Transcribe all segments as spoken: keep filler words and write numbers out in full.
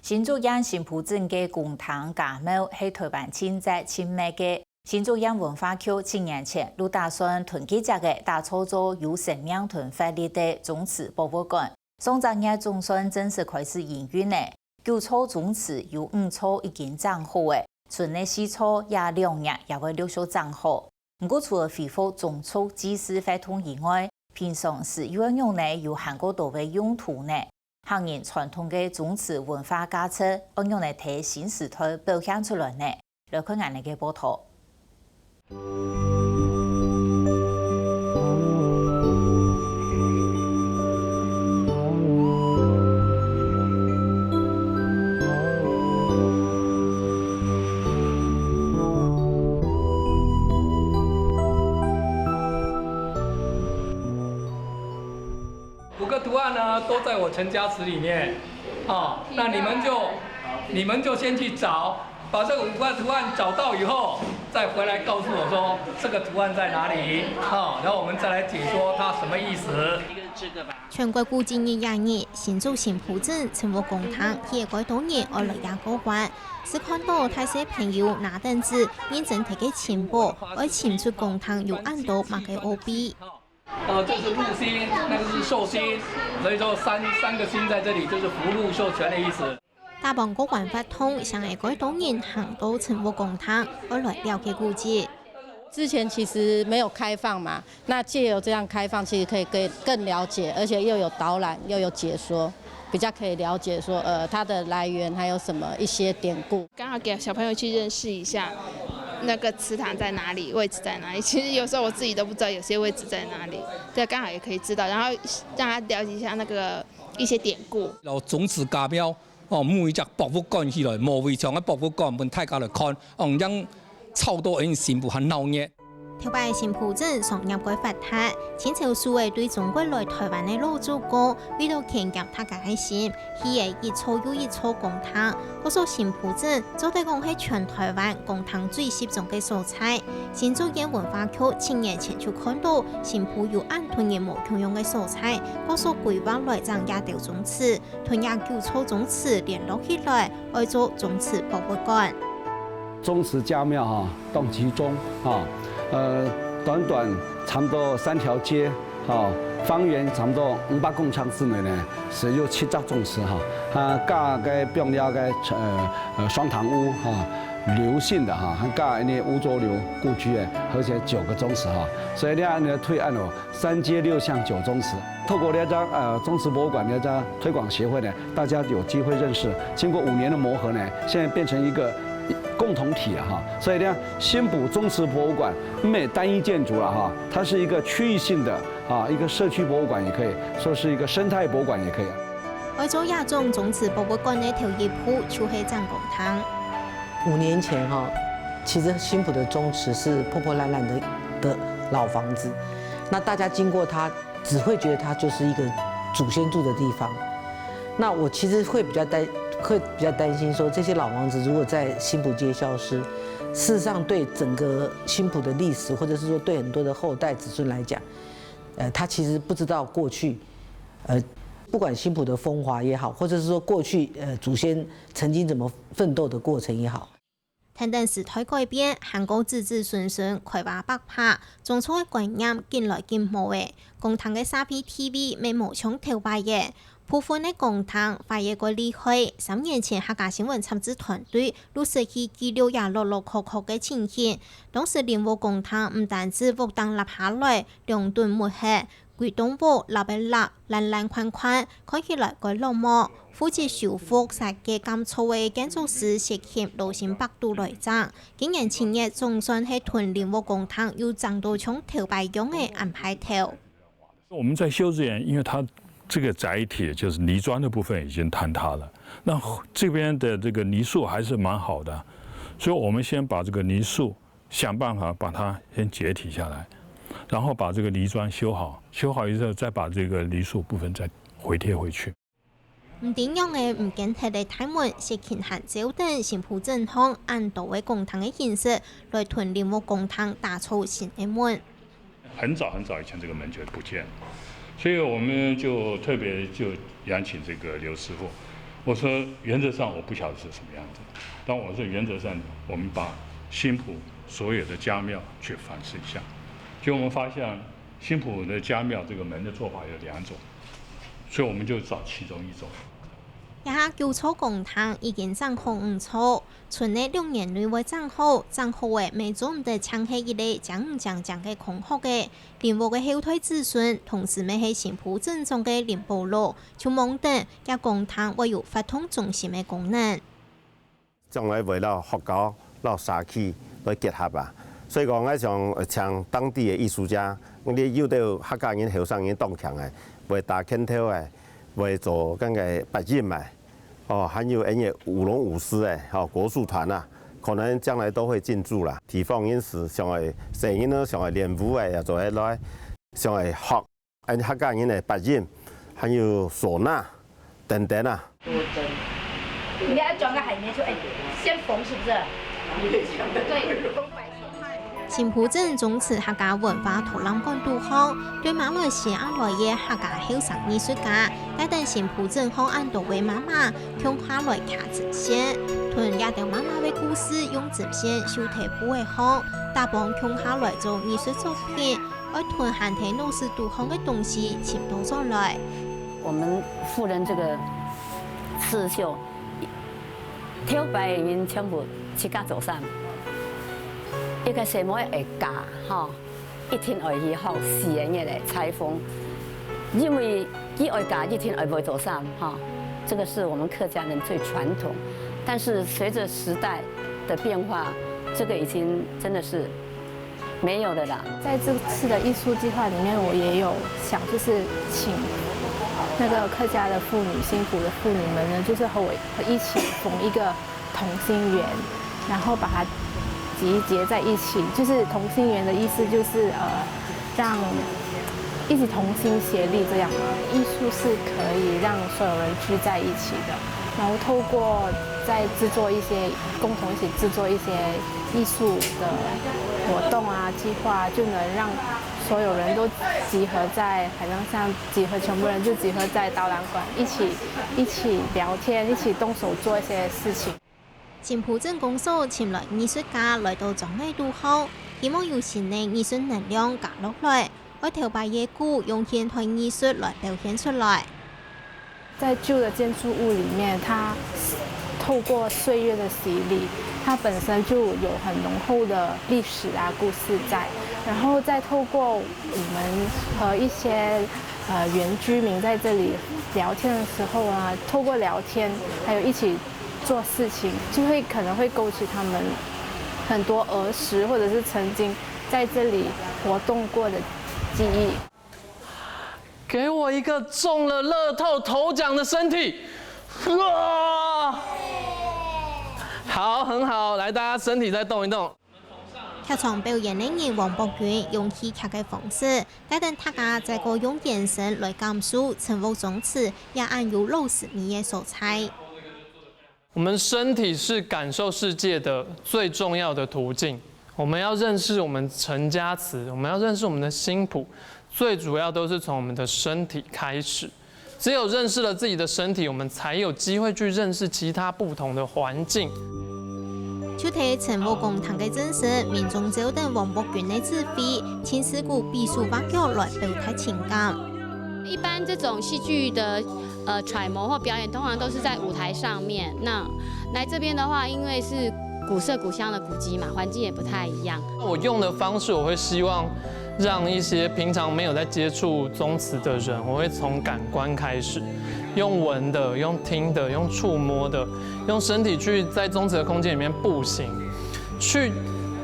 新竹縣新埔鎮个公廳家廟係臺灣盡早盡密个。新竹縣文化局七年前就打算同佢个打造做有生命同活力个宗祠博物館。上隻月總算正式開始營運了。九座宗祠有五座已經整好了，賰个四座這兩日也會陸續整好。毋過除了恢復宗族祭祀活動以外，平常時又愛仰仔有還過多个用途呢？ 客人傳統个宗祠文化價值，愛仰仔在新時代表現出來呢？來看𠊎等个報導。 五个图案呢，都在我陈家祠里面，啊，那你们就，你们就先去找，把这五个图案找到以后，再回来告诉我说这个图案在哪里，啊，然后我们再来解说它什么意思。全國古蹟日這日，新竹新埔鎮陳屋公廳，也蓋多人愛來這過關。係看到大細朋友拿等紙，認真在該尋寶，愛尋出公廳有恁多麼个奧祕。 呃，这是祿星，那个是寿星，所以说三，三个星在这里，就是福禄寿全的意思。打幫過關活動，想愛蓋多人行到陳屋公廳，愛來了解古蹟。之前其实没有开放嘛，那借由这样开放，其实可以更，更了解，而且又有导览，又有解说，比较可以了解说，呃，它的来源还有什么一些典故。刚好给小朋友去认识一下那个祠堂在哪里，位置在哪里。其实有时候我自己都不知道有些位置在哪里，这刚好也可以知道，然后让他了解一下那个一些典故。老宗祠家廟哦，每一隻博物館起來，無圍牆个博物館，分大家來看，哦，恁樣吵到恁新埔還鬧熱。頭擺新埔鎮商業个發達，清朝時个對中國來臺灣个老祖公，為了牽動大家个心， 起了一座又一座公廳，故所新埔鎮做得講係全臺灣公廳最集中个所在。新竹縣文化局七年前就看到新埔有恁多人無共樣个所在，故所規劃來整這兜宗祠，同這九座宗祠聯絡起來，愛做宗祠博物館。宗祠家廟哈，當集中哈，呃，短短差不多三條街 哦，方圓差不多五百公尺之內呢，係有七隻宗祠哈。啊，加該放了个，呃，呃，雙堂屋哈，劉姓的哈，還加該吳濁流故居欸，合起來九个宗祠哈。所以恁樣呢推案哦，三街六巷九宗祠。透過這張，呃，宗祠博物館這張推廣協會呢，大家有機會認識，經過五年的磨合呢，現在變成一個共同體了哈。所以呢，新埔宗祠博物館毋係單一建築了哈，它是一個區域性的 啊，一個社區博物館也可以，說是一個生態博物館也可以。愛做這種宗祠博物館个頭一步，就係整公廳。五年前哈，其實新埔的宗祠是破破烂烂的，的老房子，那大家經過它，只會覺得它就是一個祖先住的地方。那我其實會比較擔，會比較擔心說，這些老房子如果在新埔街消失，事實上對整個新埔的歷史，或者是說對很多的後代子孫來講， 呃，他其實不知道過去，呃，不管新埔的風華也好，或者是說過去，呃，祖先曾經怎麼奮鬥的過程也好。跈等時代改變，還過子子孫孫開挖白帕，宗祠个觀念緊來緊無咧，公廳个社會地位乜無像頭擺咧。 部分个公廳壞了蓋厲害，三年前客家新聞雜誌團隊就實地記錄這落落khó khó个情形。當時林屋公廳毋單止屋頂塌下來，樑墩沒忒，歸棟屋凹个凹，爛爛款款，看起來蓋落寞。負責修復設計監造个建築師薛欽勞心百度來整，今年七月總算係同林屋公廳又整到像頭擺樣个恁派頭。 我們在修之前，因為它這個載體就是泥磚的部分已經坍塌了，那這邊的這個泥塑還是蠻好的，所以我們先把這個泥塑想辦法把它先解體下來，然後把這個泥磚修好，修好以後再把這個泥塑部分再回貼回去。 毋知仰仔毋見忒个大門，薛欽還照等新埔鎮項恁多个公廳个形式，來同林屋公廳打造新个門。很早很早以前，這個門就不見了，所以我們就特別就邀請這個劉師傅，我说原则上我不晓得是什么样子，但我说原则上，我们把新埔所有的家庙去反思一下，就我们发现新埔的家庙这个门的做法有两种，所以我们就找其中一种。這下九座公廳已經整好五座， 賰个兩年內會整好，整好个乜做毋得淨係一個靚靚靚个空殼仔。林屋个後代子孫，同時乜係新埔鎮長个林保羅，就望等這公廳會有活動中心个功能。將來會摎學校、摎社區來結合啊。所以講，𠊎想請當地个藝術家，你有兜客家人、後生人當強个，會打拳頭个，會做該个八音个， 哦，還有𠊎个舞龍舞獅个，哦，國術團啊，可能將來都會進駐啦。地方人士想愛細人仔想愛練舞个，也做得來，想愛學𠊎客家人个八音，還有嗩吶等等啊。你要裝个海绵球，哎，先缝是不是？对。 新埔鎮宗祠客家文化導覽館肚項，對馬來西亞來个客家後生藝術家，帶等新埔鎮項恁多位媽媽共下來徛針線，同這兜媽媽个故事用針線繡在布仔項，打幫共下來做藝術作品，愛同還在腦屎肚項个東西尋到轉來。我們赴任這個刺繡，頭擺个人全部自家做衫，一個細妹會嫁吼，一定愛去學四個月个裁縫，因為佢愛嫁一定愛會做衫哈，這個是我們客家人最傳統。但是隨著時代的變化，這個已經真的是 沒有了啦。在這次的藝術計劃裡面，我也有想，就是請那個客家的婦女、新埔的婦女們呢，就是和我一起縫一個同心圓，然後把它集結在一起。就是同心圓的意思，就是呃，讓一起同心協力這樣嘛。藝術是可以讓所有人聚在一起的，然後透過在製作一些共同一起製作一些藝術的活動啊、計劃，就能讓所有人都集合在，好像像集合全部人就集合在導覽館，一起一起聊天，一起動手做一些事情。新埔鎮公所尋來藝術家來到庄仔肚項，希望有新个藝術能量加落來，愛頭擺个故用現代藝術來表現出來。 在舊的建築物裡面，它透過歲月的洗禮，它本身就有很濃厚的歷史啊故事在，然後再透過我們和一些呃原居民在這裡聊天的時候啊，透過聊天，還有一起做事情，就會可能會勾起他們很多兒時或者是曾經在這裡活動過的記憶。 給我一個中了樂透頭獎的身體。啊！好，很好，來，大家身體再動一動。劇場表演个人王博君用戲劇个方式，帶等大家再過用眼神來感受陳屋宗祠這恁有老式味个所在。 我們身體是感受世界的最重要的途徑。我們要認識我們陳家祠，我們要認識我們的新埔，最主要都是從我們的身體開始。只有認識了自己的身體，我們才有機會去認識其他不同的環境。就在陳屋公廳个陣時，民眾照等王博君个指揮，親自摎比手畫腳來表達情感。一般這種戲劇的呃揣摩或表演，通常都是在舞台上面。那來這邊的話，因為是古色古香的古蹟嘛，環境也不太一樣。我用的方式，我會希望讓一些平常沒有在接觸宗祠的人，我會從感官開始，用聞的、用聽的、用觸摸的、用身體去在宗祠的空間裡面步行，去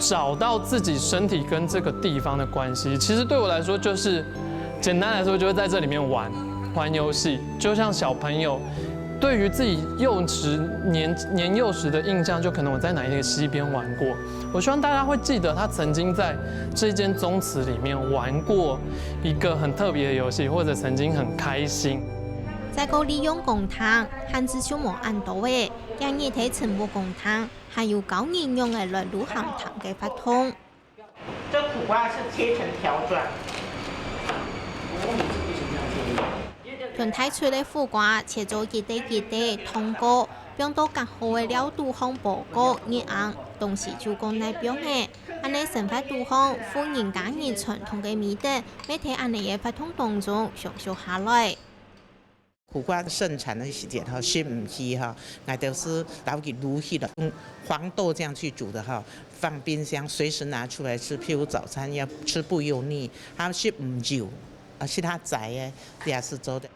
找到自己身體跟這個地方的關係。其實對我來說，就是簡單來說，就是在這裡面玩，玩遊戲，就像小朋友對於自己幼時年年幼時的印象，就可能我在哪一個溪邊玩過。我希望大家會記得他曾經在這間宗祠裡面玩過一個很特別的遊戲，或者曾經很開心。再過利用公廳，閒置就無恁多个，這日在陳屋公廳，還有教人仰仔來擼鹹湯个活動。 這苦瓜是切成條狀。就分大出个苦瓜切做一垤一垤，燙過，放到較好个料肚項，烰過、醃罌，當時就過耐放个。恁呢生活肚項，婦人家人傳統个美德，乜在恁呢个活動當中享受下來。苦瓜盛產个時節吼，食毋起吼，𠊎兜係摎佢滷起來，用黃豆這樣去煮的吼，放冰箱，隨時拿出來吃，譬如早餐要吃不油膩，還有食毋油，啊，食較齋个，這也是做得。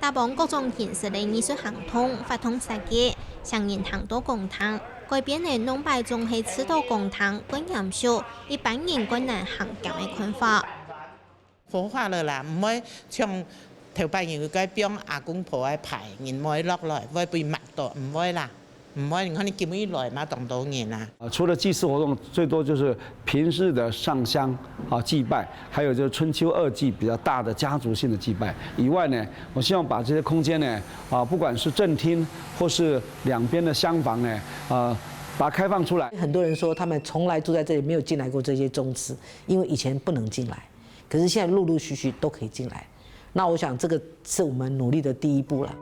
打幫各種形式个藝術行動、活動設計，成人行到公廳，改變了兩擺總係試著公廳蓋嚴肅，一般人蓋難行兼个看法。活化了啦，毋會像頭擺人該放阿公婆个牌，人毋會落來，會分罵到，毋會啦。 毋會，你看你今日來嘛，當多人啊。啊，除了祭祀活動，最多就是平日的上香啊祭拜，還有就是春秋二祭比較大的家族性的祭拜以外呢，我希望把這些空間呢，啊，不管是正廳或是兩邊的廂房呢，啊，把它開放出來。很多人說他們從來住在這裡，沒有進來過這些宗祠，因為以前不能進來，可是現在陸陸續續都可以進來。那我想這個是我們努力的第一步了。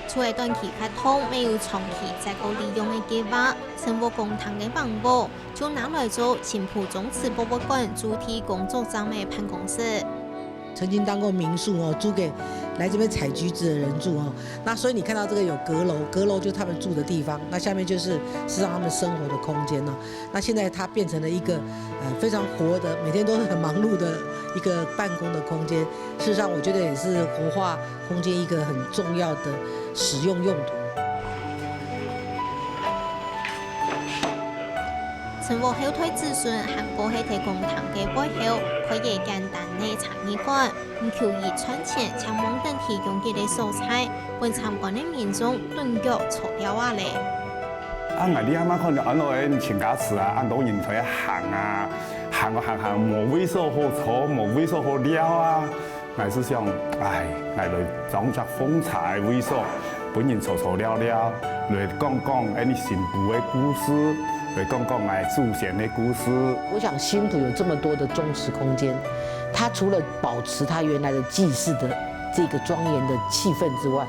除了短期活動，乜有長期再過利用个計畫，生活公廳个房屋，就拿來做新埔宗祠博物館駐地工作站个辦公室。曾經當過民宿哦，租給來這邊採橘子的人住哦。那所以你看到這個有閣樓，閣樓就他們住的地方，那下面就是是讓他們生活的空間哦。那現在它變成了一個呃非常活的，每天都是很忙碌的一個辦公的空間。事實上，我覺得也是活化空間一個很重要的使用用途。生活後代子孫還過係在公廳个背後，開一間單个茶藝館，毋求佢賺錢，淨望等佢擁有个所在，分參觀个民眾頓腳坐了下來。啊，𠊎這下嘛看到恁多个全家池啊，恁多人在該行啊，行啊行行，無位所好坐，無位所好尞啊。 𠊎係想，唉，𠊎來裝隻奉茶个位所，分人坐坐尞尞，來講講𠊎新埔个故事，來講講𠊎祖先个故事。我想新埔有這麼多的宗祠空間，它除了保持它原來的祭祀的這個莊嚴的氣氛之外，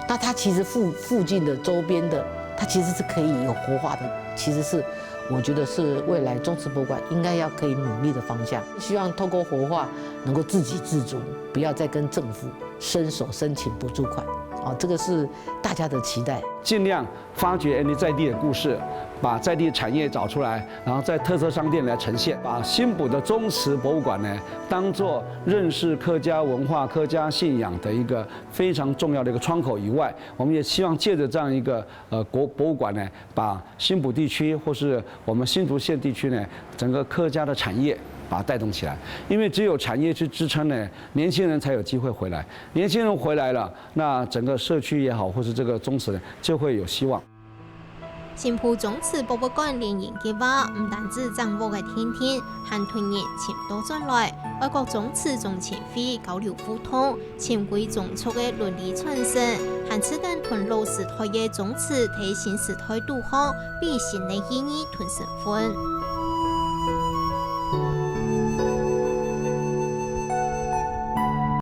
那它其實附，附近的、周邊的，它其實是可以有活化的，其實是我覺得是未來宗祠博物館應該要可以努力的方向。希望透過活化能夠自給自足，不要再跟政府 伸手申請補助款。哦，這個是大家的期待。盡量發掘在地的故事，把在地產業找出來，然後在特色商店來呈現，把新埔的宗祠博物館呢，當作認識客家文化、客家信仰的一個非常重要的一個窗口以外，我們也希望藉著這樣一個，呃，國，博物館呢，把新埔地區或是我們新竹縣地區呢，整個客家的產業把它帶動起來。因為只有產業去支撐呢，年輕人才有機會回來。年輕人回來了，那整個社區也好，或是這個宗祠呢，就會有希望。新埔宗祠博物館聯營計畫毋單止掌握个定定，還同人尋到轉來，愛國宗祠中前 會交流互動，尋歸宗族个鄰里傳承，還試等同老時代个宗祠在新時代肚項比新个意義同身份。